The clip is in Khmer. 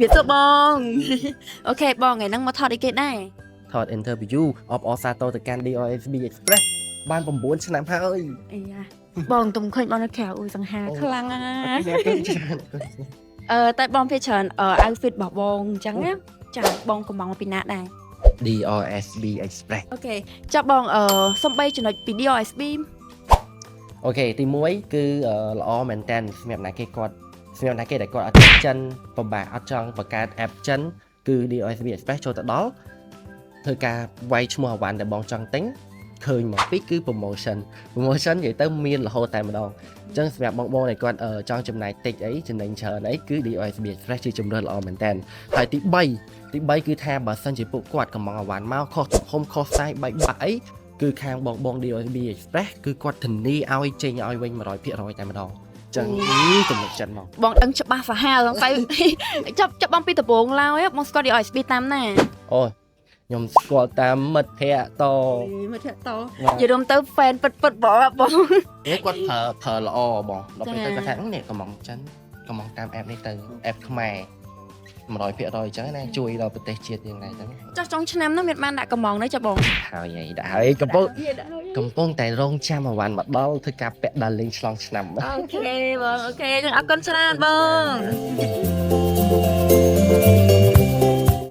ជំរាបសួរបង OK បងថ្ងៃហ្នឹងមកថតអីគេដែរ? ថត interview អបអរសាទរទៅកាន់ DRSB Express បាន9ឆ្នាំហើយ អីយ៉ាបងទុំឃើញបងនៅក្រៅអ៊ុយសង្ហាខ្លាំងណាស់ អរគុណច្រើនអរគុណ តែបងភាគច្រើនoutfit របស់បងអញ្ចឹងណាចាបងកំងមកពីណាដែរ? DRSB Express។ OK ចាប់បងសំបីចំណុចពី DRSB។ OK ទី1គឺល្អមែនតើសម្រាប់អ្នកគេគាត់សម្រាប់អ្នកគេដែលគាត់អត់ចេះចិនពិបាកអត់ចង់បង្កើត app ចិនគឺ DRSB Express ចូលទៅដល់ធ្វើការវាយឈ្មោះអវ៉ាន់ដែលបងចង់ទិញឃើញមកពីរគឺ promotion promotion និយាយទៅមានរហូតតែម្ដងអញ្ចឹងសម្រាប់បងបងដែលគាត់ចង់ចំណាយតិចអីចំណេញច្រើនអីគឺ DRSB Express ជាជម្រើសល្អមែនតើហើយទី3ទី3គឺថាបើសិនជាពួកគាត់កំងអវ៉ាន់មកខុសទំហំខុស size បែកបាក់អីគឺខាងបងបង DRSB Express គឺគាត់ធានាឲ្យចេញឲ្យវិញ100%តែម្ដងអញ្ចឹងទំនុកចិត្តមក បងដឹងច្បាស់សាហាវសង្ស័យ ចាប់ចាប់បងពីដំបូងឡើយបងស្គាល់ DRSB តាមណា? អូយខ្ញុំស្គាល់តាមមិត្តភ័ក្តិត មិត្តភក្តិតនិយាយរួមទៅ fan ពិតពិតបងបង នេះគាត់ប្រើប្រើល្អបងដល់ពេលទៅគាត់ថានេះកំងចិនកំងតាម app នេះទៅ app ខ្មែរ100%អញ្ចឹងណាជួយដល់ប្រទេសជាតិយើងដែរអញ្ចឹង ចុះចុងឆ្នាំហ្នឹងមានបានដាក់កំងនៅចាបង? ហើយហើយដាក់ហើយកំពុងកំពុងតែរងចាំអវ៉ាន់មកដល់ធ្វើការពាក់ដល់លេងឆ្លងឆ្នាំ OK បង OK ចឹងអរគុណច្រើនបង។